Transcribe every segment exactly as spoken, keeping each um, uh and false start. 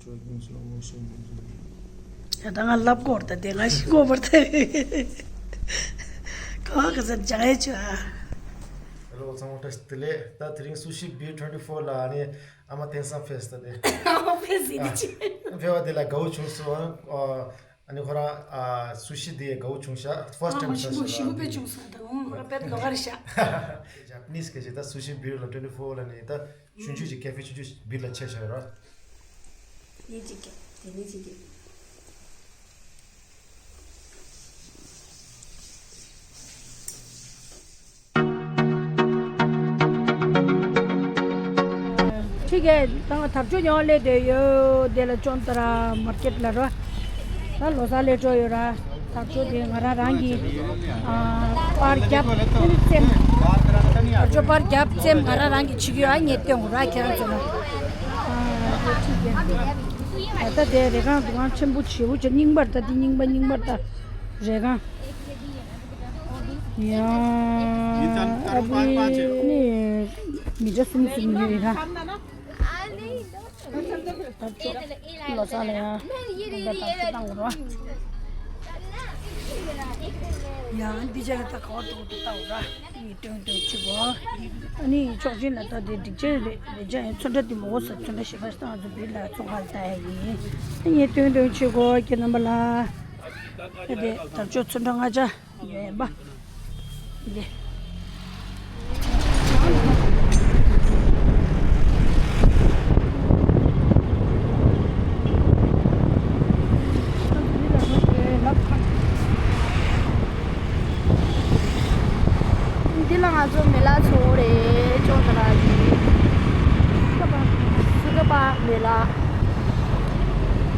ད་ང་ལབ་དགོས་རེད། ད་དེ་ང་ཤི་དགོས་པར་ཐལ། གང་ག་ཚར་སྦྱང་ཡས་བྱོས་ཨ། ཧེ་ལོ་ཚང་མ་བཀྲ་ཤིས་བདེ་ལེགས། ད་དེ་རིང་སུ་ཤི་བི་ཊུ་ཝེན་ཊི་ཕོར་ལ་ཨ་ནི་ཨ་མ་བསྟན་བཟང་ཕེབས་ད་དེ། ཨ་མ་ཕེབས་ཟིན་ཨ། ཅི། ཕེབས་པ་དེ་ལ་དགའ་བོ་བྱུང་སོང་། ཨ་ནི་ཁོ་རང་ཨ་སུ་ཤི་དེ་དགའ་བོ་བྱུང་ཤག་ཕར་སི་ཊའིམ་ཤག་ཤི་མོ་ཤི་མོ་དཔེ་བྱུང་སོང་། ད་ཁོ་རང་དཔེ་ལོགས་ཀ་རེད་ཤག་ཇ་པ་ནིས་སྐད་ཆ། ད་སུ་ཤི་བི་ཊུ་ཝེན་ཊི་ཕོར་ལ་ནི་ད། ཆུང་ཆུང་ཅིག་ཀེ་ཧྥེ་ཆུང་ཆུང་བིར་ལ་ཆེ་ཤོས་ར། ཡིན་ཅིག་གི་དེ་ནི་ཅིག་གི་ཁྱི་གས་ད་ང་དར་ལྕོག་ཉོ་སླེབས་བསྡད་ཡོད། དེ་ལ་ཅོན་ཏ་ར་མར་ཀེཊ་ལ་ར། ད་ལོ་གསར་སླེབས་འགྲོ་ཡོད་ར། དར་ལྕོག་དེ་ང་རང་རང་གི་ཨ་པར་རྒྱབ་བཙེམ། དར་ལྕོག་པར་རྒྱབ་བཙེམ་ང་རང་རང་གི་བྱེད་ཀྱི་ཡོད། ཨ་ངས་སྟོན་དགོས་ར་ཁྱེད་རང་ཚོ་ལ། ཨ་ཡོད་ཁྲིད་ཀྱི་ད་ལྟ་དེ་རེ་ཁང་འདུ་ཁང་ཆེན་པོ་བྱེའུ་ཆ་རྙིང་པར་ད་དེ་རྙིང་པ་རྙིང་པར་ད་རེ་ཁང་ཡང་ཨ་ནི་མི་འདྲ་གསུམ་གསུམ་ཡོད་རེ་ཁང་། ལོ་གསར་ལ་ཡང་ད་ལྟ་བཏང་རོགས། ཡང་འདི་ཅག་ལ་ད་ག་བ་འདུག་འདུག་ལྟ་འོ་ར། ཡིན་སྟོན་སྟོན་ཅི་གོ་ཨ་ནི་ཕྱོགས་ཅན་ལ་ད་དེ་འགྲིག་ཆེན་རེད། རེད་ཅག་ཡང་ཚོན་ཁྲ་དེ་མོ་ས་ཚོན་ཁྲ་ཞེ་པ་ཞིག་ང་ཚོ་བིར་ལ་ཚོང་ཁ་ལ་ལྟ་ཡ་ཡིན། ཨ་ནི་སྟོན་སྟོན་ཅི་གོ་ཁྱེད་རྣམ་པ་ལ། ད་དེ་དར་ལྕོག་ཚོན་ཁྲ་ལྔ་ཆ། ཡོད་པ། འདི། འདི་ལ་ང་ཚོ་མེ་ལ་ཚོ་རེད། ཅོག་ཙེ་ལ་འདི། སུ་ཀ་པ་མེ་ལ།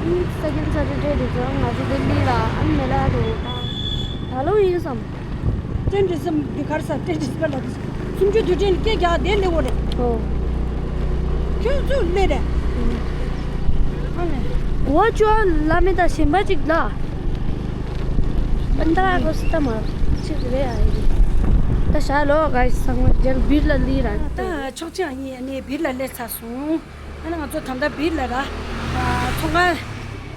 ཨིན་ས་ཀིན་ས་ཏི་ཏྲེ་དེ་ཚོ་ང་ཚོ་ལྡི་ལི་ལ་ཨ་མེ་ལ་རེད། ད་ལོ་ཡིན་བསམ། ཏྲེན་རི་སམ་འདི་གར་ས་ཏྲེན་རི་སམ་ལ་འདི་སུམ་ཅུ་དུས་དྲན་སྐད་རྒྱག་དེ་ལེ་འོ་རེད། ཨོ། ཁྱོད་ཚོ་ལེ་རེད། ཨ་ནི། འོ་ཅོ་ལ་མེ་ད་ཞེན་པ་ཅིག་ལ། ཨན་ད་ར་གོ་སི་ཏ་མ་ཅིག་རེད་ཨ་ཡིན། ད་ཤ་ལོ་ག་ས་མ་རྒྱལ་བིར་ལ་ལི་ར། ད་ཕྱོགས་ཅིག་ཨ་ནི་ཨ་ནི་བིར་ལ་སླེབས་ཚར་སོང་། ཨ་ནི་ང་ཚོ་ད་ལྟ་བིར་ལ་ར། ཚོང་ཁང་།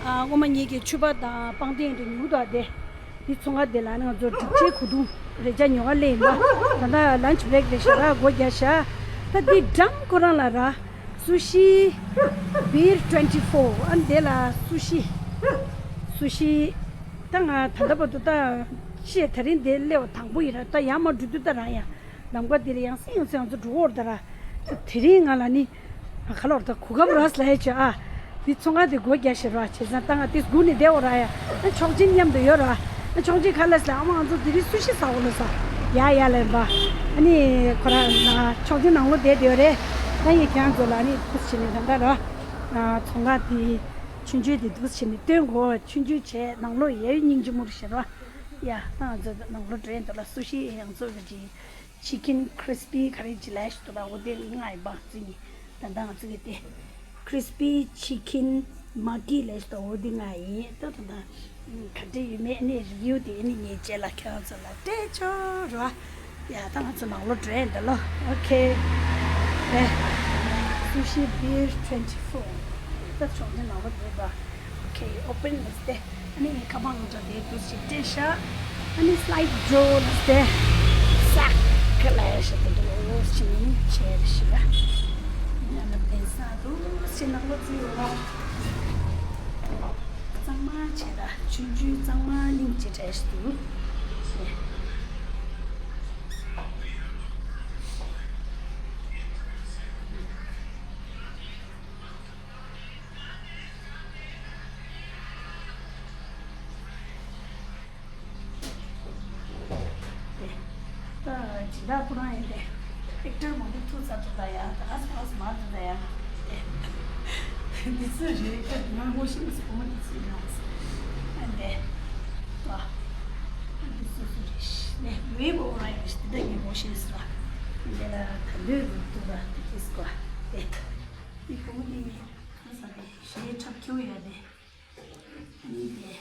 སྔོན་མ་ཉིད་ཀྱི་ཕྱུ་པ་དང་པང་གདན་དུ་ཉུག་དོ་དེ། དེ་ཚོང་ཁང་དེ་ལ་ནི་ང་ཚོ་སྒྲིག་ཆས་གོས་ཐུང་རེ་ཆ་ཉོ་ག་སླེབས་ཡིན་པ། ད་ལྟ་ལན་ཆི་བྷི་རེག་རེད་ཤག་ར་སྒོ་རྒྱག་ཤག་ད་དེ་འགྲམ་ཁོ་རང་ལ་ར། སུ་ཤི། བིར་ཊུ་ཝེན་ཊི་ཕོར། ཨ་ནི་དེ་ལ་སུ་ཤི། སུ་ཤི། ད་ང་ད་ལྟ་བར་དུ་ད་ཤི་དེ་རིང་དེ་སླེབས་པ་དང་པོ་ཡིན་ར། ད་ཡར་མར་འགྲོ་དུས་ད་རང་ཡང་ལམ་ཁ་དེ་ལ་ཡང་སེ་ཡང་སེ་ང་ཚོ་འགྲོ་འོར་ད་ར། ད་དེ་རིང་ང་ལ་ནི། ཁ་ལོར་ད་གོ་སྐབས་རག་ལ་ཧེ་ཆོ་ཨ། དེ་ཚོང་ཁང་དེ་སྒོ་རྒྱག་ཤེས་ར་བྱས་ཙང་ད་ང་དེ་སྒུག་ནས་བསྡད་འོ་ར་ཡ། ཨ་ཆོག་ཅིན་མཉམ་དུ་ཡོད་ར། ཨ་ཆོག་ཅིན་ཁ་ལས་ལ་ཨ་མ་ང་ཚོ་དེ་རིང་སུ་ཤི་ཟ་འོ་ལ་ས། ཡ་ཡ་ལ་ཡིན་པ། ཨ་ནི་ཁོ་ར་ན་ཆོག་ཅིན་ནང་ལོ་བསྡད་བསྡད་ཡོད་རེད། ད་ཡི་ཁྱང་ཚོ་ལ་ནི་དུས་ཕྱིན་ནས་ད་ལྟ་ར། ཚོང་ཁང་དེ་ཆུང་ཆུང་དེ་དུས་ཕྱིན་ནས་སྟོན་གོ་ཆུང་ཆུང་བྱས་ནང་ལོ་ཡ་ཡི་སྙིང་རྗེ་མོ་རེད་ཤེས་ར། ཡ་ད་ང་ཚོ་ནང་ལོ་འགྲོ་ཡིན་འདུག་ལ་སུ་ཤི་ཡང་ཚོ་གི་ཅིག་ཆི་ཁིན་ཁི་རི་སི་པི་ག་རེ་ཅི་ལས་ཤི་ཏོ་ལ་འོ་དེ་ང་ཡི་བང་ཙི་ནི་ད་ད་ང་ཙི་གི་དེ་ཁི་རི་སི་པི་ཆི་ཁིན་མ་ཀི་ལས་ཤི་ཏོ་འོ་དེ་ང་ཡིན་ད་ད་ད་ག་འདྲ་ཡོད་མེད་ནི་རི་བིའུ་དེ་ནི་ངས་བྱས་ལ་ཁྱེད་རང་ཚོ་ལ་སྤྲད་ཆོག་རོ། ཡ་ད་ང་ཚོ་ནང་ལོ་འགྲོ་ཡིན་ད་ལོ། ཨོ་ཁེ། ཨེ། སུ་ཤི་བིར་ཊུ་ཝེན་ཊི་ཕོར། ད་ཆོག་ནི་ནང་ལོ་འགྲོ་ད། ཨོ་ཁེ། ཨོ་པན་ལ་སྟེ། ཨ་ནི་ཁ་པར་ནང་དུ་དེ་འདུག་ཅིག་སྤྲད་ཤག་ཨ་ནི་སི་ལའིཌ་ཌོར་ལ་སྟེ། སག་ག་ལ་ཡ་ཤ་དེ་འདུག་ཅིག་ནི་ཆེ་རེ་ཤི་ག་ཡ་ན་དེ་ས་འདུག་ཅིག་ནང་ལོ་ཙི་ཡོད་ར། གཙང་མ་ཆེ་ར་ཆུང་ཆུང་གཙང་མ་སྙིང་རྗེ་བྲལ་ཞིག་འདུག་ད་སྦྱིན་བདག་ཁོ་རང་ཡིན་ཏེ། ཨེག་ཊར་མང་པོ་ཐུག་ཚར་འདུག་ད་ཡ། ད་ཨ་སི་ཨ་སི་མ་འདུག་ད་ཡ། འདི་ཚོ་རེད། ད་ང་ངོ་ཤེས་མ་སོང་། འདི་ཚོ་ཡིན་ནམ་ཟེར། ཨ་འདི། ཨ་འདི་སོ་སོ་རེད། ནས་ཝེ་བོ་ར་ཡིན་ཞིག་འདི་ད་ངས་ངོ་ཤེས་ཟེར་བ། འདི་ལ་ད་འདོད་འདུག་ད་འདི་ཀིས་གོ། འདི། འདི་གོང་འདི་ཡིན། ཨ་ས་འདི་ཞེ་ཁྲབ་ཁྱེའུ་ཡ་འདི། ཨ་ནི་འདི།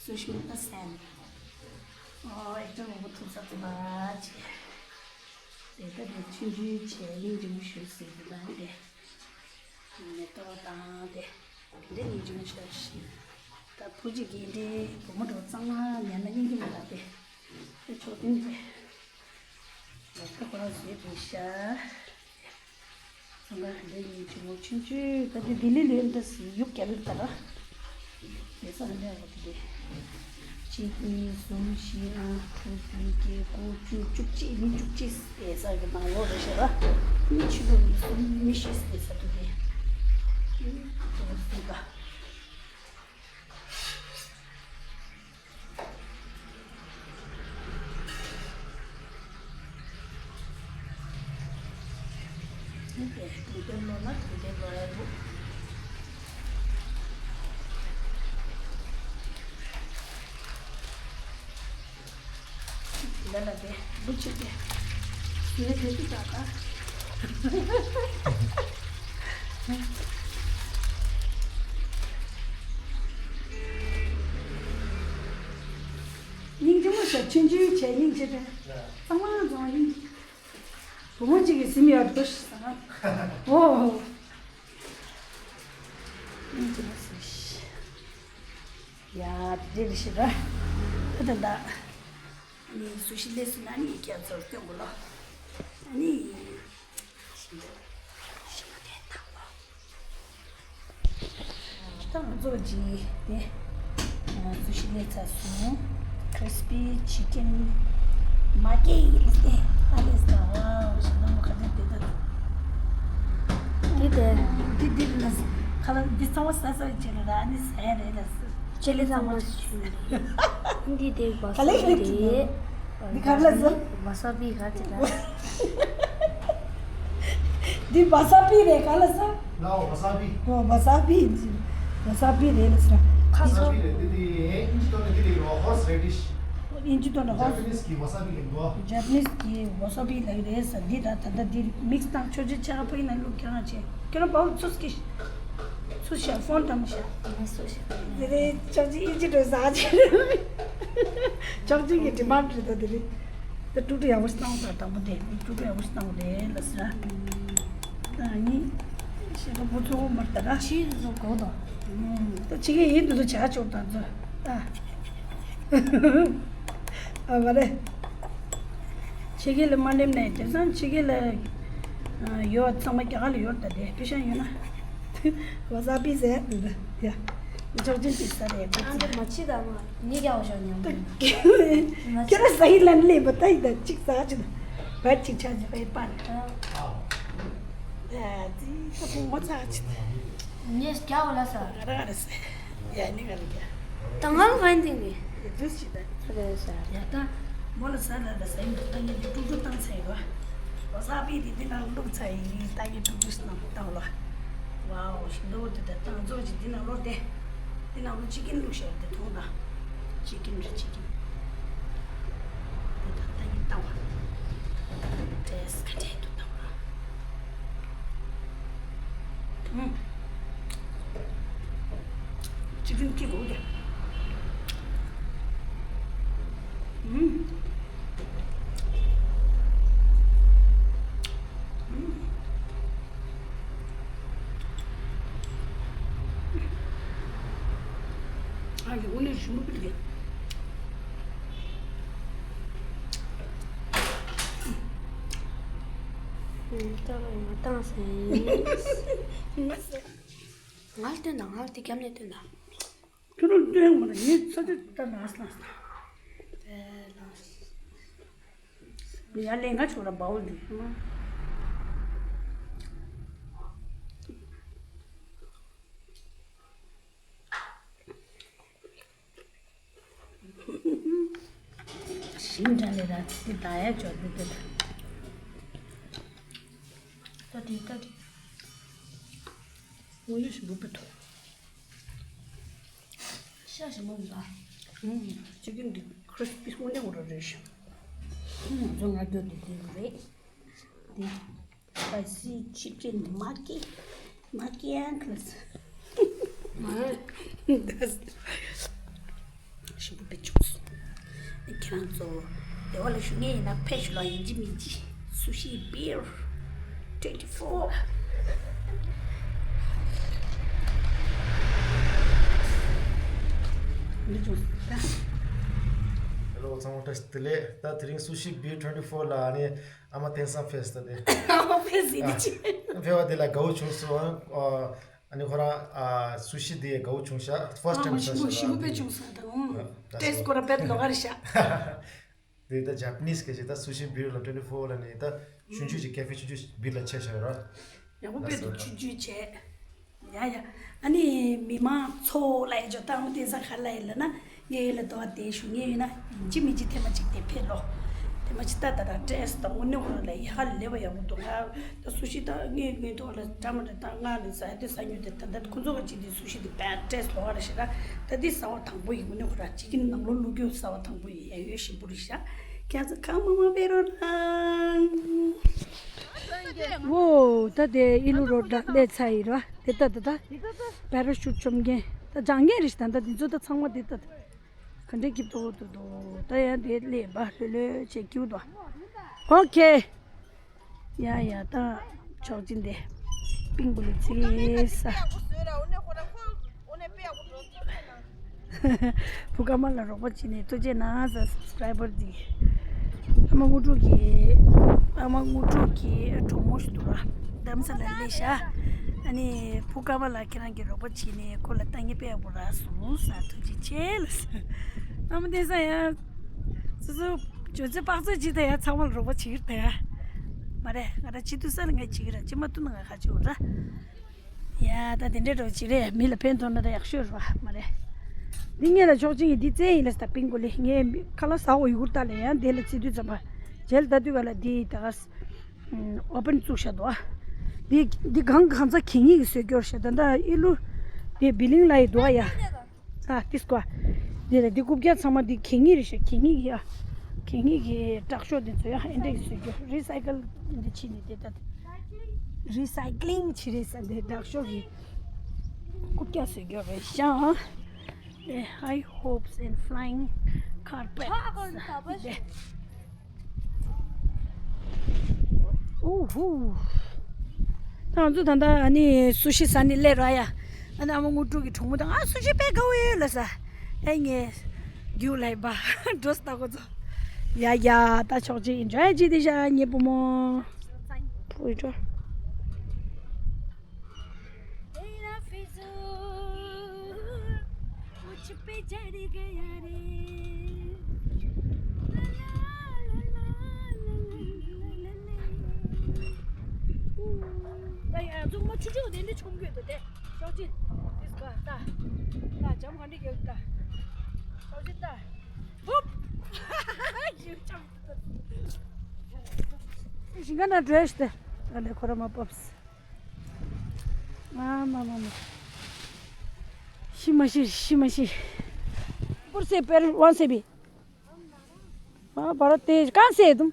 སུ་ཤི་ད་སན། ཨོ་ཨེག་ཊར་མང་པོ་ཐུག་ས་ཐུག་པ་ཅི། དེ་ལྟ་དེ་ཆུང་ཆུང་བྱས་ལིང་རིང་པོ་ཞུ་ཟེར་གི་ད་དེ། མེ་ཏོག་དང་དེ། འདི་ཉིན་རྒྱུན་ཆགས་ཤིང་། ད་བུ་གཅིག་གིས་འདི་བུ་མོ་འགྲོ་གཙང་མ་ཉར་ན་སྙིང་རྗེ་མ་ལགས་ཏེ། དེ་ཆོག་དེ་འདི་ལག་ཁ་ཁོ་རང་བཟོས་པའི་ཤ། ཚང་མ་འདི་ཉིན་རྒྱུན་ཆུང་ཆུང་ད་དེ་ལྡི་ལི་ལོན་ཏེ་ཡུག་རྒྱབ་ཡོད་ད་ར། དེ་ས་འདི་འོ་དེ་དེ། གཅིག་གཉིས་གསུམ་བཞི་ལྔ་དྲུག་བདུན་བརྒྱད་དགུ་བཅུ་བཅུ་གཅིག་མི་བཅུ་གཅིག་ཟེར་ས་གི་ནང་ལོགས་རེད་ཤག་ར། མི་ཕྱི་ལོགས་ནས་གསུམ་མི་བཞི་ཟེར་ས་དེ་དེ། དེ་འོ་ཟེར་ག། འདི་དེ་དེ་ལོ་ན་དེ་དེ་ལོ་ཡ་འདུག་འདི་ལ་དེ་འདུག་ཅིག་དེ་ངས་དེ་དུས་ད་ག། སྙིང་རྗེ་མོ་ཞིག་ཆུང་ཆུང་བྱས་སྙིང་རྗེ་རེད། གཙང་མ་གཙང་མ་སྙིང་རྗེ། བུ་མོ་གཅིག་གིས་ཟིན་ཡོད་འདུག་ཟེར་ན། ཨོ། སྙིང་རྗེ་མོ་ཞིག་ཡ་དེ་འདྲ་ཞིག་ར། ད་ད་ད། ནི་སུ་ཤི་ལས་སུ་ན་ནི་ཀྱང་ཚོར་སྐྱོན་གོ་ལོ། ནི། ད་ང་ཚོ་ཇི་དེ། སུ་ཤི་ལས་ཚ་སུ། Crispy chicken མ་ཀེ་ཡིན་ཏེ། ཨ་ལེ་ས་ཝའོ་ཞིག་ན་མ་ཁ་དེ་དེ་ད། དེ་དེ། དེ་དེ་ལ་ཁ་ལ་འདི་ཚང་མ་ས་ས་ཅི་ལ་ཨ་ནི་ས་ཡ་རེད་ལ་སུ། ཅི་ལི་ཚང་མ་ཞུ། འདི་དེ་བ་ས་ག་ལེ་ག་ལེ་དེ། འདི་ག་ལ་ཟ། བ་ས་པི་ག་ཅི་ལ། འདི་བ་ས་པི་རེད་ག་ལ་ཟ། ལའོ་བ་ས་པི། ཨོ་བ་ས་པི། བ་ས་པི་རེད་ལ་ཟ། ཁ་སོ། བ་ས་པི་རེད་དེ་དེ་ཨིན་ཇི་ཐོག་ནས་དེ་རེད་རོ་ཧོར་སི་རེ་ཌི་ཤི། ཨིན་ཇི་ཐོག་ནས་ཧོར་སི། ཇ་པ་ནི་སི་གི་བ་ས་པི་ལེགས་འདུག་ཇ་པ་ནི་སི་གི་བ་ས་པི་ལེགས་རེད་ཟ། འདི་ད་ད་ད་འདི་མིག་སི་བཏང་ཆོག་ཅེས་ཆ་ག་ཕ་གི་ན་ལུག་ཁྱེད་རང་ཆེ་ཁྱེད་རང་བ་ཚུ་སྐྱིད། ཚུར་བཞག་ཕོན་དམ་བཞག་དེ་ནས་ཅོག་ཅིག་ཨིན་ཇི་འགྲོ་ཟ་ཅིག་ཅོག་ཅིག་གི་ཌི་མཱན་ཌི་རེད་ད་དེ་རེད། ད་ཀྲུག་ཀྲུག་ཡག་པོ་ཞིག་བཏང་བ་དང་པོ་དེ་ཀྲུག་ཀྲུག་ཡག་པོ་ཞིག་བཏང་བ་རེད་ལ་ཟེར། ད་ནི་ཤེས་པ་པོ་ཚོ་མར་ད་ར་ཕྱིས་སུ་གོ་དང་། ད་ཕྱི་གི་ཡིན་དུ་དུ་བྱ་ཆོག་ད་ཚོ་ད། ཨ་མ་རེད། ཕྱི་རྒྱལ་ལ་མ་སླེབས་ནས་དེང་སང་ཕྱི་རྒྱལ་ལ་ཡོད་ཚང་མ་རྒྱ་གར་ལ་ཡོད་ད་དེ་པེ་ཤ་ཡོད་ན། བ་ས་པི་ཟེར་ཡ། ཅོག་ཅན་ཅིག་ཟ་རེད་ཁོ་ཚོ། ཨ་འདི་མ་ཕྱི་ད་མ་ནི་རྒྱ་བ་ཞོ་ཉམས། ཁྱེད་རང་ཟ་ཡི་ལན་ལེན་པ་ད་ཡི་ད་ཅིག་ཟ་ཅི་ད། བར་ཅིག་ཆ་ཅི་པའི་པར། ཨ་ཙི་ད་ཕུང་བ་ཚ་ཅི་ད། ངས་རྒྱ་བ་ལ་ཟ། ར་ར་ཟ། ཡ་ནི་ག་ལ་རྒྱ། ད་ང་ལ་ག་ཡིན་དེ་ནི། ཡ་དུས་ཅི་ད། རེད་ཟ། ཡ་ད། མོ་ལ་ཟ་ལ་ད་ཟ་ཡིན་ད་ངས་འདི་ཀྲུག་ཀྲུག་བཏང་ཚར་ཡོད། བ་ས་པི་དེ་འདི་ནང་བླུགས་ཚར་ཡིན་ད་ངས་ཀྲུག་ཀྲུག་བཏང་བཏང་ལ། ཝའོ་ཞིམ་འདུག་དེ་ད་བཏང་ཚོ་ཅི་འདི་ནང་བླུགས་ཏེ། འདི་ནང་བླུགས་ཅི་ཀིན་བླུགས་ཤོག་དེ་ཐུང་ད། ཅི་ཀིན་རེད་ཅི་ཀིན། དེ་ད་ད་ཡིན་བཏང་བ། ཏེས་ཁ་ཏེ་དུ་བཏང་བ། ཨུམ། ཅི་ཀིན་ཀི་གོ་དེ། ཨུམ། ཨུམ། ཨ་ཡོ་ནི་ཞུ་མི་ཀི་དེ། ད་ང་བཏང་ཟིན། ང་ལ་སྟོན་དང་ང་ལ་དེ་རྒྱབ་ནས་སྟོན་དང་། ཁྱོད་རང་སྟོན་མ་ལ་ངས་ཚ་ཚ་ད་ལངས་ལངས། ཡ་ལས་ང་ཆོག་ར་བའོ་འདི། ཞིམ་དྲགས་ནས་ར་ཚིག་ད་ཡ་ཅོག་འདི་འདི། ད་དེ་ད་དེ། ངོ་ཡོད་ཞིམ་པོ་པོ་ཐོག་ཤ་ཞིམ་པོ་འདུག་ཨུམ། ཅི་ཀིན་འདི་ཁྲིས་པི་དངོས་གནས་འོ་ར་རེད་ཤག་ཨུམ། ང་ཚོ་ང་རྒྱོ་འདི་འདི་རེད། འདི། Spicy chicken མ་ཀི། མ་ཀི་ཨང་ཁ་ལ་ས། མ། ཞིམ་པོ་པེ་བྱུང་སོང་། ཁྱེད་རང་ཚོ་སྡེ་བ་ལ་བཞུགས་མཁན་ཡིན་ན་ཕེབས་ཤོག་ལ། ཡིན་གཅིག་མིན་གཅིག་སུ་ཤི་བིར་ཊུ་ཝེན་ཊི་ཕོར། ཧེ་ལོ་ཚང་མ་བཀྲ་ཤིས་བདེ་ལེགས། ད་དེ་རིང་སུ་ཤི་བི་ཊུ་ཝེན་ཊི་ཕོར་ལ་ཨ་ནི་ཨ་མ་བསྟན་བཟང་ཕེབས་ད་དེ། ཨ་མ་ཕེབས་ཡིན་ཨ། ཅི། ཕེབས་པ་དེ་ལ་དགའ་བོ་བྱུང་སོང་། ཨ་ནི་ཁོ་རང་ཨ་སུ་ཤི་དེ་དགའ་བོ་བྱུང་ཤག་ཕར་སི་ཊེམ་ཨ་ཤ་ཞིམ་པོ་ཤ་ཞིམ་པོ་དཔེ་བྱུང་སོང་ད། ཨ་ད་ཊེ་སི་ཊི་སོ་ཁོ་རང་དཔེ་ལོགས་ཀ་རེད་ཤག་དེ་ད་ཇ་པ་ནི་སི་སྐད་ཆ་ད་སུ་ཤི་བི་ཊུ་ཝེན་ཊི་ལ་ཊུ་ཝེན་ཊི་ཕོར་ལ་ནི་ད་ཆུང་ཆུང་ཅིག་ཀེ་ཕེ་ཆུང་ཆུང་བི་ཊུ་ལ་ཆེ་ཤག་ར། ཡག་པོ་དཔེ་འདུག་ཆུང་ཆུང་བྱས། ཡ་ཡ། ཨ་ནི་མི་མང་ཚོ་ལ་ཡ་ཇོ་ཏང་མོ་བསྟན་བཟང་ག་ལ་ཡིན་ལ་ན། ངའི་ལ་དོ་བ་དེ་ཞུ་ངེས་ཡོད་ན་ཡིན་གཅིག་མིན་གཅིག་ཐེངས་མ་གཅིག་དེ་ཕེབས་ལོ། ཐེངས་མ་གཅིག་ད་ད་ད་ཊེ་སི་ཊི་དང་དངོས་གནས་ཁོ་རང་ལ་ཡ་ཧ་ལས་པ་ཡག་པོ་འདུག་ང་ད་སུ་ཤི་ད་ངའི་ངའི་ཐོག་ལ་འདྲ་མ་འདྲ་ད་ང་ནི་ཟ་ཡ་དེ་ཟ་མྱོང་དེ། ད་ད་ཁོ་ཚོ་ག་ཅིག་དེ་སུ་ཤི་དེ་བེ་ཊེ་སི་ལོ་བ་རེད་ཤི་ད། ད་དེ་ཟ་བ་དང་པོ་ཡིན། དངོས་གནས་ཁོ་རང་ཅི་གིན་ནང་ལོ་ལུག་རྒྱུ་ཟ་བ་དང་པོ་ཡིན། ཡ་ཡོད་ཞིམ་པོ་རེད་ཤག་ཁྱེད་ཚོ་གང་མང་མང་ཕེབས་རོགས་གནང་། ཝོ། ད་དེ་ཨི་ལུ་རོ་ཌ་སླེབས་ཚར་ཡིན་ར། དེ་ལྟ་དེ་ལྟ། པེ་ར་ཤུ་ཊི་འཇོམས་མཁན། ད་སྦྱང་མཁན་རེད་ཤག་ད་ད་འདི་ཚོ་ད་ཚང་མ་དེ་ལྟ། ག་འདྲས་སྐྱིད་པོ་འདུག་ད་ཡང་དེ་སླེབས་པ་ལྷོད་ལྷོད་བྱས་སྐྱིད་པོ་འདུག་ཨོ་ཁེ། ཡ་ཡ་ད་ཆོག་ཅིག་འདི་པིང་པོ་ལི་ཙི་ས། བུ་ཀ་མ་ལ་རོགས་པ་བྱས་ནས་ཐུགས་རྗེ་གནང་ཟེར་སབ་སི་ཀ་རའི་བར་འདི། ཨ་མ་དངོས་གྲུབ་ཀྱི་ཨ་མ་དངོས་གྲུབ་ཀྱི་གྲོགས་མོ་ཞིག་འདུག་ར། རྡ་རམ་ས་ལ་སླེབས་ཤག་ཨ་ནི་བུ་ཀ་མ་ལ་ཁྱེད་རང་གིས་རོགས་པ་བྱས་ནས་ཁོ་ལ་ལྟ་ངན་དཔེ་ཡག་པོ་རག་སོང་ཟེར། ཐུགས་རྗེ་ཆེ་ལ་ཟེར། ཨ་མ་བསྟན་བཟང་ཡ། སོ་སོ་ཇོ་ཚོད་དཔག་ཚོད་ཅིག་ད་ཡ་ཚང་མ་ལ་རོགས་པ་བྱེད་ཀྱི་རེད་ད་ཡ། མ་རེད། ང་རང་བྱེད་ཐུབ་ས་ལ་ངས་བྱེད་ཀྱི་རེད། བྱེད་མ་ཐུབ་ན་ང་ག་བྱེད་འོ་ར། ཡ་ད་དེ་འདྲའི་འགྲོ་ཅིག་རེད། མི་ལ་ཕན་ཐོགས་ན་ད་ཡག་ཤོས་རེད་བ། མ་རེད། འདི་ངས་ལ་ཆོག་ཅིག་ཡིན། འདི་རྩེ་ཡིན་ལ་ས་ད་པིང་གོ་ལི་ངས་ཁ་ལག་ཟ་འོ་ཡུ་གུར་ལྟ་ལ་ཡང་དེ་ལ་རྩེ་དུས་ཙམ་པ་ཇེལ་ལྟ་དུས་ག་ལ་འདི་ད་ག་ཨོ་པན་བཙུགས་ཤག་འདུག་ཨ། འདི་འདི་གང་གང་ཚ་གད་སྙིགས་ཀྱི་བཟོས་སྐྱོར་ཤག་ད་ད་ཨི་ལུ་དེ་བི་ལིང་ལ་ཡི་འདུག་ཨ་ཡ། ཨ་ཏིས་ཀོ། འདི་ལ་འདི་རྐུབ་བཀྱག་ཚང་མ་འདི་གད་སྙིགས་རེད་ཤག་གད་སྙིགས་ཡ། གད་སྙིགས་ཀྱི་དྲག་ཤོས་འདི་ཚོ་ཡ་ཨེ་འདྲ་གི་བཟོས་རྒྱུ། རི་སའི་ཀལ་འདི་བྱས་ནས་དེ་ལྟ། རི་སའི་ཀི་ལིང་བྱེད་རེད་ས་འདི་དྲག་ཤོས་ཀྱི་རྐུབ་བཀྱག་བཟོས་རྒྱུ་རེད་ཤག་དེ་high hopes and flying carpets དེ། ཨོ་ཧུ། ད་ང་ཚོ་ད་ལྟ་ཨ་ནི་སུ་ཤི་ཟ་ནས་སླེབས་ར་ཡ། ཨ་ནི་ཨ་མ་དངོས་གྲུབ་ཀྱི་གྲོགས་མོ་དང་ཨ་སུ་ཤི་དཔེ་དགའ་བོ་ཡོད་ལ་ས། ཨེ་ངས་རྒྱུགས་ལ་ཡིན་པ་འགྲོ་ས་ད་ཁོ་ཚོ། ཡ་ཡ་ད་ཆོག་ཅིག་ཨིན་ཇོའི་ཅིག་དེ་ཤ་ངའི་བུ་མོ། བུ་ཡི་འགྲོ། ད་ཡ་མཚུངས་མ་ཆུ་ཆུ་དེ་འདྲ་ཆུང་གོས་དེ་དེ་ཤོག་ཅིག་དེ་ཟ་ད་ད་འཇམ་ག་འདྲ་གྱི་ད་ཤོག་ཅིག་ད་ཧུབ། ཞིང་ཁ་ན་འགྲོ་ཡ་ཞིག་དེ་ད་ལས་ཁོ་ར་མ་བབས། ཨ་མ་མ་མ། ཤི་མ་ཤི་ཤི་མ་ཤི། པུར་སེ་པེར་ཝང་སེ་བི། हाँ, भरोट तेज। कहाँ से है तुम?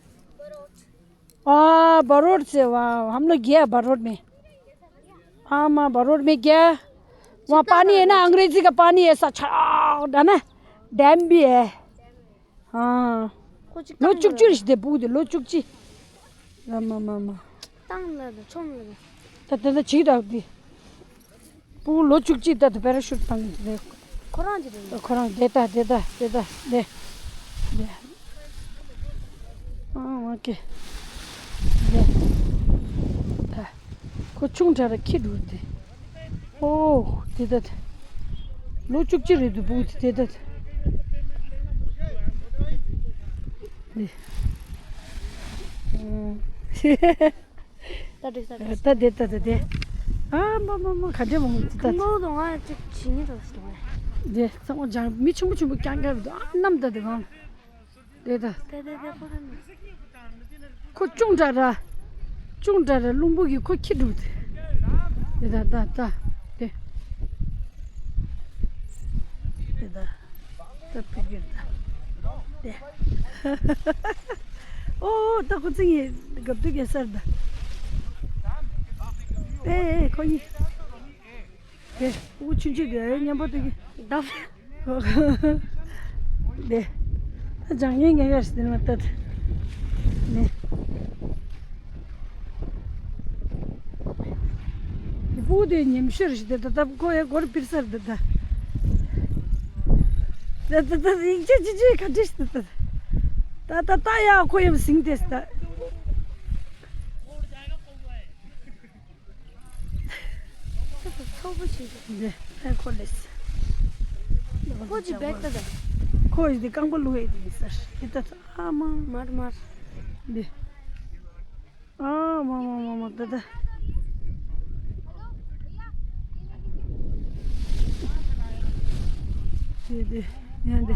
हाँ, भरोट से। वाह, हम लोग गया भरोट में। हाँ, माँ, भरोट में गया। वहाँ पानी है ना, अंग्रेजी का पानी ऐसा छा-, है ना, डैम भी है। हाँ। ཁོ་ཅིག་ལོ་བཅུ་གཅིག་རེད་ཤག་དེ་སྤུ་གུ་དེ་ལོ་བཅུ་གཅིག་ཨ་མ་མ་མ། བཏང་ལ་དང་ཆོམ་ལ་དང་། ད་ད་ད་ཅིག་རག་དེ། སྤུ་གུ་ལོ་བཅུ་གཅིག་ད་དུ་པེ་ར་ཤུཊ་བཏང་གི་རེད། ཁོ་རང་གཅིག་རེད། ཁོ་རང་དེ་ད་དེ་ད་དེ་ད་དེ། དེ། ཨ་ཨོ་ཀེ། དེ། ད། ཁོ་ཆུང་དྲགས་ར་ཁྱི་འགྲོ་དེ། ཨོ། དེ་ད་དེ། ལོ་བཅུ་གཅིག་རེད་འདུག་སྤུ་གུ་དེ་དེ་ད་དེ། དེ། ད་འགྲིག་ད་འགྲིག་ད་དེ་ད་དེ་དེ། ཨ་མ་མ་མ་ག་འདྲས་མ་འོང་དེ་ད་དེ། ཁོང་ཚོ་ང་ཅིག་བྱེད་ཉེ་རོགས་ཞུ་བས། དེ་ཚང་མ་ལྗང་མི་ཆུང་མ་ཆུང་མ་རྐྱང་རྐྱང་རེད་འདུག་ཨ་ནམ་ད་དེ་གང་། དེ་ད། དེ་དེ་དེ་ཁོ་རང་ནི། ཁོ་ཅུང་དྲགས་ར། ཅུང་དྲགས་ར་རླུང་བུ་གིས་ཁོ་ཁྱེར་འགྲོ་དེ། དེ་ད་ད་ད་དེ། དེ་ད། ད་ཕི་གིར་ད། དེ། ཨོ་ད་ཁོ་ཚིག་ངས་གབ་དུས་གེ་སར་ད། ཨེ་ཨེ་ཁོ་གཉིས། དེ། འུ་ཆུང་ཆུང་དེ་མཉམ་པོ་དེ་གི། ད། དེ། ད་སྦྱང་ངན་ངན་ཡར་སྟེང་ལ་ལྟ་དེ། ནས། དེ་སྤུ་གུ་དེ་ཉམས་ཤོར་ཞིག་དེ་ད་ད་ཁོ་ཡ་སྒོར་ཕིར་སར་དེ་ད། ད་ད་ད་ཡིག་ཆ་ཅི་ཅི་ག་འདྲ་ཞིག་ད་ད་ད་ད་ཡ་ཁོ་ཡོད་ཟིང་དེ་ད། ཚོགས་པ་ཞིག་འདི་ཨེ་ཁོ་ལེས། ཁོ་ཅི་བེག་ད་ད། ཁོ་ཡི་འདི་རྐང་པ་ལུ་ཡི་འདི་ཟེར་འདི་ད་ཨ་མ། མར་མར། འདི། ཨ་མ་མ་མ་མ་ད་ད། དེ་དེ་ཡང་དེ།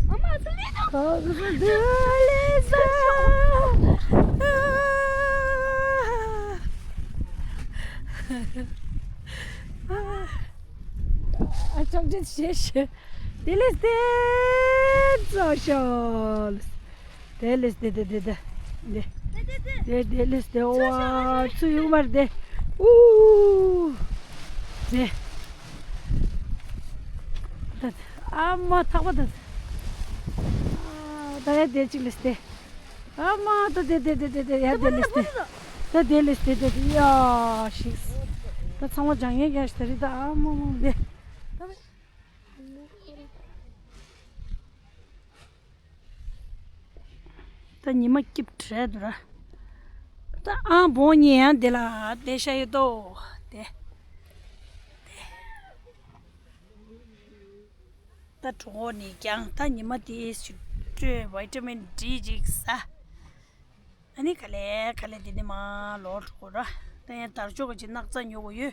ཨ་མ་ཚུལ་ལས་དང་། ཨ་ཚུལ་ལས་ས། ཨ་ཅོག་ཅིག་ཤེས་ཤེས། དེ་ལས་དེ་ཙོ་ཤོལ། དེ་ལས་དེ་དེ་དེ་དེ་དེ་དེ་དེ་ལས་དེ་ཝ་ཚུ་ཡུག་མར་དེ་ཨུ་དེ་ད་ཨ་མ་ཐག་པ་ད་ད་ཡ་དེ་ཅིག་ལས་དེ་ཨ་མ་ད་དེ་དེ་དེ་དེ་དེ་ཡ་དེ་ལས་དེ་ད་དེ་ལས་དེ་དེ་དེ་ཡ་ཤིག་ད་ཚང་མ་ལྗང་ཡན་རྒྱག་ཤི་ད་རེད་ད་ཨ་མ་མ་དེ། ད་ཉི་མ་སྐྱིད་བྲལ་འདུག་ར། ད་ཨང་བོང་གཉིས་ཡང་དེ་ལ་བསྡད་ཤ་ཡོད་དོ། དེ་ད་གྲོགས་ནས་ཀྱང་ད་ཉི་མ་དེ་ཞིག་སྤྲོས་བི་ཊ་མིན་ཌི་ཅིག་ཟ། ཨ་ནི་ག་ལེ་ག་ལེ་དེ་ནི་མ་ལོག་འགྲོ་གོ་ར། ད་ཡང་དར་ལྕོག་གི་ཅི་སྣག་ཚ་ཉོ་གོ་ཡོད།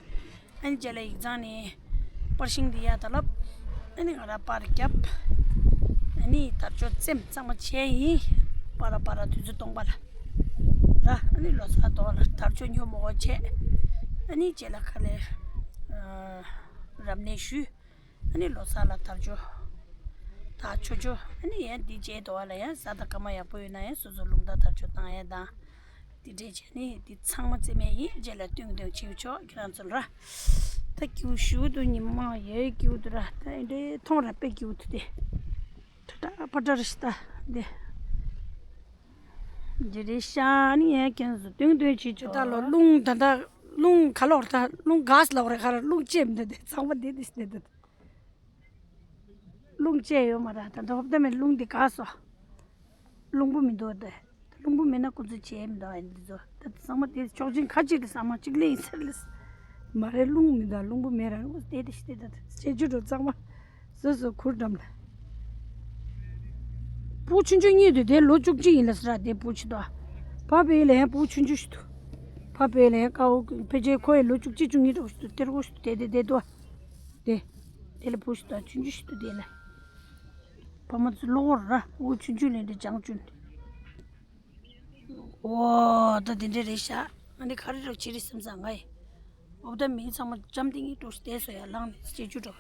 ཨ་ནི་རྗེས་ལ་ཡིག་ཚང་ནས་པར་ཤིང་དེ་ཡ་ད་ལབ། ཨ་ནི་ང་ར་པར་རྒྱབ། ཨ་ནི་དར་ལྕོག་རྩེམ་གཙང་མ་བྱས་ཡིན། པ་ར་པ་ར་དུས་ཚོད་སྟོང་པ་ལ། ར་ཨ་ནི་ལོ་གསར་ཐོག་ལ་དར་ལྕོག་ཉོ་མོ་གོ་བྱས། ཨ་ནི་རྗེས་ལ་ག་ལེ་རབ་གནས་ཞུས། ཨ་ནི་ལོ་གསར་ལ་དར་ལྕོག་དར་ལྕོག་ལྕོག་ཨ་ནི་ཡང་འདི་བྱས་དོ་བ་ལ་ཡང་ས་དང་སྐར་མ་ཡག་པོ་ཡོད་ན་ཡང་སོ་སོ་རླུང་རྟ་དར་ལྕོག་བཏང་ཡ་དང་། འདི་འདྲས་བྱས་ནི་འདི་ཚང་མ་རྩེ་མེད་ཡིན་རྗེས་ལ་སྟོན་སྟོན་བྱེད་ཆོག་ཁྱེད་རང་ཚོ་ལ། ད་སྐྱིའུ་ཞུ་དུ་ཉི་མ་ཡོད་སྐྱིའུ་དུ་ར་ད་འདི་འདྲས་མཐོང་ར་དཔེ་སྐྱིའུ་དུ་དེ། ད་ད་པ་ཏྲ་ར་ཤི་ད་འདི། འདི་རེད་ཤག་ནི་ཡང་ཁྱེད་ཚོ་སྟོན་སྟོན་བྱེད་ཆོག་ད་ལོ་རླུང་ད་ད་རླུང་ག་ལོག་ད་རླུང་ག་ས་ལོག་རེད་ཁ་ར་རླུང་ལྕེབ་འདི་འདི་ཚང་མ་འདི་འདི་འདི་འདི། རླུང་ལྕེ་ཡོད་མ་རེད་ད་འདོབ་ད་མེད་རླུང་འདི་ག་སོ། རླུང་བུ་མི་འདུག་ད། རླུང་བུ་མེད་ན་ཁོ་ཚོ་བྱས་མི་འདུག་ཨ་འདི་ཚོ་ད་ཚང་མ་དེ་ཕྱོགས་ཆེན་ཁ་ཅིག་ཏུ་ཚང་མ་གཅིག་ལེན་ཟེར་ལེ། མ་རེད་རླུང་མི་འདུག་རླུང་བུ་མེད་ར་ཁོ་ཚོ་དེ་དེ་ཤི་དེ་ད་ད་བྱེད་རྒྱུ་འགྲོ་ཚང་མ་སོ་སོ་ཁུར་འགྲམ་ལ། བུ་ཆུང་ཆུང་གཉིས་འདུག་དེ་ལོ་བཅུ་གཅིག་ཡིན་ལ་ཟེར་ར་དེ་བུ་ཆུང་འདུག་ཨ། ཕ་བེ་ལ་ཡང་བུ་ཆུང་ཆུང་ཞིག་འདུག་ཕ་བེ་ལ་ཡང་ཀ་འོ་ཕལ་ཆེར་ཁོ་ཡི་ལོ་བཅུ་གཅིག་བཅུ་གཉིས་འདྲ་བོ་ཞིག་འདུག་སྟེར་གོ་ཞིག་འདུག་དེ་དེ་དེ་འདུག་ཨ། དེ། དེ་ལ་བུ་ཞིག་དང་ཆུང་ཆུང་ཞིག་ཏུ་དེ་ལ། ཕ་མ་ཚོ་གློ་བོར་ར་འུ་ཆུང་ཆུང་ལས་འདྲ་བྱང་ཆུང་། ཨོ་ད་དེ་འདྲ་རེད་ཤག་ང་འདི་ག་རེ་རོགས་བྱེད་རེད་བསམ་ས་ང་ཡི། འོ་ད་མིང་ཚང་མ་འཇམ་ཐིང་ངེ་འགྲོ་ཞིག་བསྡད་སོ་ཡ་ལངས་ནས་སྐྱེ་རྒྱུ་འགྲོ།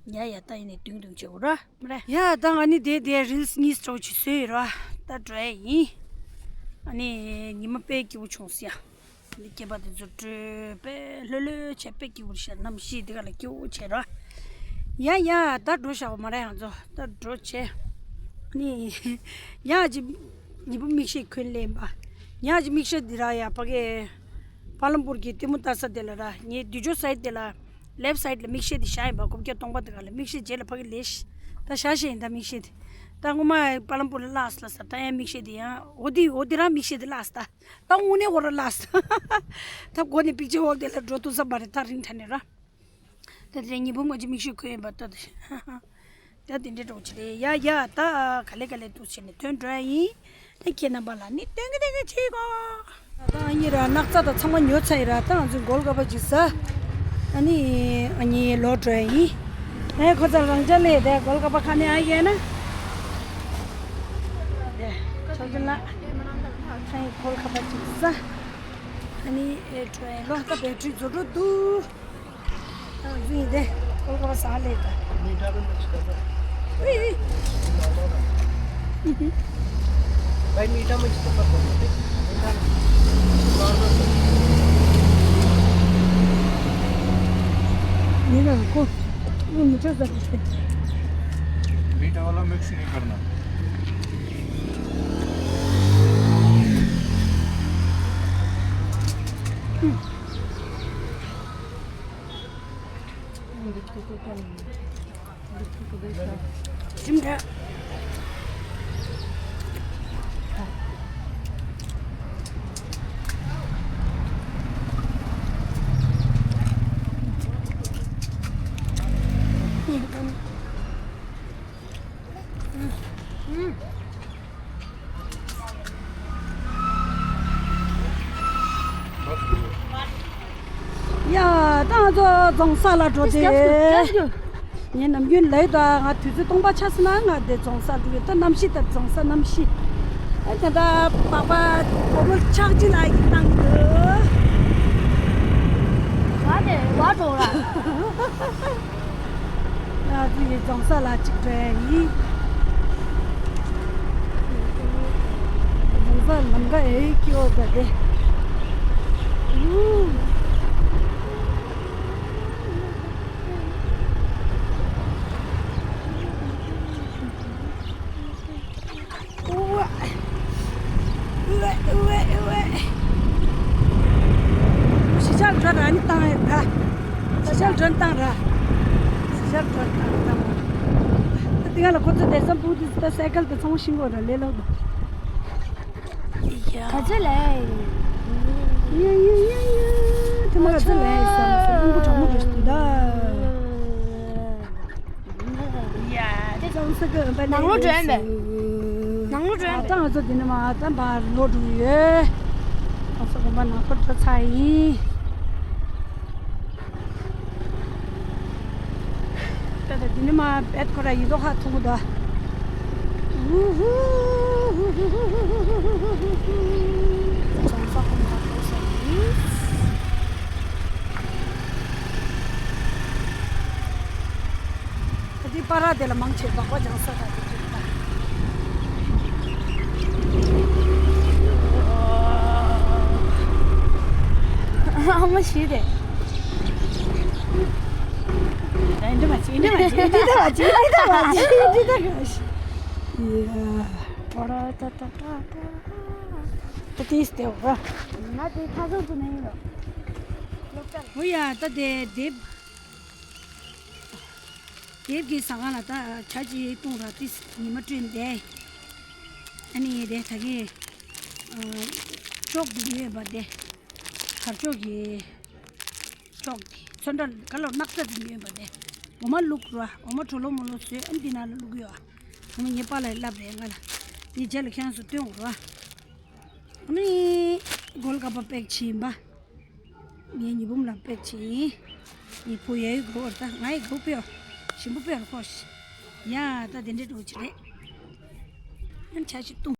ཡ་ཡ་ད་ཡིན་ནས་དུང་དུང་བྱེད་འོ་ར་མ་ར། ཡ་ད་ང་ནི་དེ་དེ་རིལ་སི་གཉིས་སྤྲོ་ཆུ་སོས་ར་ད་འགྲོ་ཡ་ཡིན། ཨ་ནི་ཉི་མ་དཔེ་སྐྱིད་པོ་བྱུང་སི་ཡ། འདི་སྐྱེས་པ་དེ་ཚོ་སྤྲོས་པས་ལྷོད་ལྷོད་བྱས་པས་སྐྱིད་པོ་ཤར་གནམ་གཤིས་འདི་ག་ལ་སྐྱིད་པོ་བྱས་ར། ཡ་ཡ་ད་འགྲོ་ཤག་པ་མ་ར་ཡང་ཚོ་ད་འགྲོ་བྱས། ནི་ཡ་ཅི་ཉི་བུ་མིག་ཤེལ་གོན་ལེན་པ། ཡ་ཅི་མིག་ཤེལ་འདི་ར་ཡ་ཕ་གི་ཕ་ལམ་པུར་གྱི་ལྟད་མོ་ལྟ་ས་དེ་ལ་ར་ངའི་དུས་ཆོ་སའི་དེ་ལ་ལེབ་སའིད་ལ་མིག་ཤེལ་དེ་བཞག་ཡིན་པ་གོ་བརྒྱ་སྟོང་པ་འདི་ག་ལ་མིག་ཤེལ་རྗེས་ལ་ཕ་གི་ལས་ཤི་ད་བཞག་ཤེས་ཡིན་ད་མིག་ཤེལ་དེ་ད་ངོ་མ་ཕ་ལམ་པུར་ལ་ལགས་ལ་ས་ད་ཡ་མིག་ཤེལ་དེ་ཡང་འོ་དེ་འོ་དེ་ར་མིག་ཤེལ་དེ་ལགས་ད། ད་དངོས་གནས་འོ་ར་ལགས། ད་འགོ་ནས་པིག་ཅར་ཧོལ་དེ་ལ་འགྲོ་ཐུབ་ས་མ་རེད་ད་རིང་ཐ་ནས་ར། ད་དེ་ཉི་བུ་མ་ཅི་མིག་ཤེལ་གོན་ཡིན་པ་ལྟ་དུ་ཤེས། ད་དེ་འདྲའི་འགྲོ་ཆེ་རེད་ཡ་ཡ་ད་ག་ལེ་ག་ལེ་འདུག་བྱས་ནས་ཐོན་འགྲོ་ཡ་ཡིན། ད་ཁྱེད་རྣམ་པ་ལ་ནི་སྟོན་གི་སྟོན་གི་བྱེད་གོ་ད་ཨ་ནི་ར་སྣག་ཚ་ད་ཚང་མ་ཉོ་ཚར་ཡིན་ར་ད་ང་ཚོས་གོལ་ཀ་པ་ཅིག་ཟ། ཨ་ནི་ཨ་ནི་ལོག་འགྲོ་ཡ་ཡིན། ཨེ་ཁོ་ཚ་རང་ཅག་ལས་དེ་གོལ་ཀ་པ་ཁ་ནས་ཨ་ཡོད་ན། དེ་ཆོག་གི་ལ། ཁ་ཡི་གོལ་ཀ་པ་ཅིག་ཟ། ཨ་ནི་ཨེ་འགྲོ་ཡ་ལོ་ད་བེ་ཊི་རི་རྫོགས་འགྲོ་འདུག་ཨ་ཟིན་དེ་གོལ་ཀ་པ་ཟ་ལས་ད། ཨི་ཨི། भाई मीठा मुझे तो पसंद है। मीठा मीठा को वो मीठा ज्यादा है। मीठा वाला मिक्स नहीं करना। ཡ། ད་ང་ཚོ་རྫོང་ས་ལ་འགྲོ་དེ། ངས་ནམ་རྒྱུན་ལས་ད་ང་དུས་ཚོད་སྟོང་པ་ཆགས་སོང་ན་ང་དེ་རྫོང་ས་འགྲོ་གི། ད་གནམ་གཤིས་ད་རྫོང་ས་གནམ་གཤིས། ཨ་ད་ད་པགས་པ་སྒོར་མོ་ཆག་ཅི་ལ་ཡིན་བཏང་གི་འདུག་ང་དེ་བ་འགྲོ་ར། ང་ཚོ་ཡི་རྫོང་ས་ལ་གཅིག་འགྲོ་ཡ་ཡིན། རྫོང་ས་ལམ་ཀ་ཨེ་སྐྱིད་པོ་ད་དེ། ཨུ་ཝེ། ཨུ་ཝེ། ཨུ་ཝེ། ཨུ་ཝེ། གཞིས་ཆགས་འགྲོ་ར་ནི་བཏང་ཡོད་ད། གཞིས་ཆགས་འགྲོ་བཏང་ར། གཞིས་ཆགས་འགྲོ་བཏང་ར་བཏང་། ད་དེ་ག་ལ་ཁོ་ཚོ་དེ་ཙམ་སྤུ་དུས་ད་སའི་ཀལ་དེ་ཚོང་ཤིང་གོ་ར་ལས་ལོག་ད། ག་ཚོད་ལས། ཡ་ཡ་ཡ་ཡ། དེ་མ་ག་ཚོད་ལས་ཟེར་ཟེར་རླུང་བུ་གྲང་མོ་རེད་འདུག་ད། ཡ། ནང་ལོགས་འགྲོ་ཡ་མེད། ནང་ལོགས་འགྲོ་ཡ་མེད། ད་ང་ཚོ་འདི་ནས་མར་ད་ཕར་ལོག་འགྲོ་གི་ཡོད། ང་ཚོ་དགོན་པ་ནང་ལོགས་འགྲོ་ཚར་ཡིན། ད་ད་འདི་ནས་མར་བེད་ཁོ་ར་ཡིན་མདོག་ཁ་མཐོང་གི་འདུག་ཨུ་ཧུ། ལྗོངས་ས་དགོན་པ་འགྲོ་ས་ཡིན། ད་འདི་པ་ར་དེ་ལ་མང་ཆེ་སྦག་སྦག་སྦྱང་ས་ར་དེ་འདྲ་རེད་ད། ཨ་མ་ཞིག་རེད། ད་འདི་མ་བྱེད། འདི་མ་བྱེད། འདི་ད་མ་བྱེད། འདི་ད་མ་བྱེད། འདི་ད་མ་བྱེད། ཡ། ད་ད་ད་ད་ད། ད་དེས་དེ་འོ། ང་དེ་ཁ་སང་དུ་ནས་ཡིན་ལ། འོ་ཡ། ད་དེ་དེབ། དེབ་ཀྱི་ཟ་ཁང་ལ་ད་ཇ་ཅིག་བཏུང་ར་ཏིས་ཉི་མ་བསྐྲུན་ཏེ། ཨ་ནི་དེ་ད་གི་ཅོག་འདི་ཡོད་པ་དེ། གར་ཅོག་གི་ཅོག་འདི་ཚོན་ཁྲ་ག་ལོ་སྣག་ཚ་འདི་ཡོད་པ་དེ། འོ་མ་བླུགས་ར། འོ་མ་གྲོ་ལོ་མོ་ལོ་བཟོས། ཨ་ནི་འདི་ནང་ལ་བླུགས་ཡོད། འོ་མ་ངའི་པཱ་ལགས་ལབ་རེད་ང་ལ། ངའི་རྗེས་ལ་ཁྱེད་རང་ཚོ་སྟོན་འོང་ར། ཨ་ནི་གོལ་ཀ་པ་པེག་ཕྱིན་པ། ངའི་ཉི་འབུམ་ལ་པེག་ཕྱིན། ངའི་བུ་ཡ་ཡུ་གོ་བར་ད་ང་ཡི་གོ་པེའོ། ཞིམ་པོ་པེའོ་ཁོ་ཤི། ཡ་ད་དེ་འདྲའི་འགྲོ་ཆི་རེད། ཨ་ནི་ཆ་ཞིག་བཏུང་།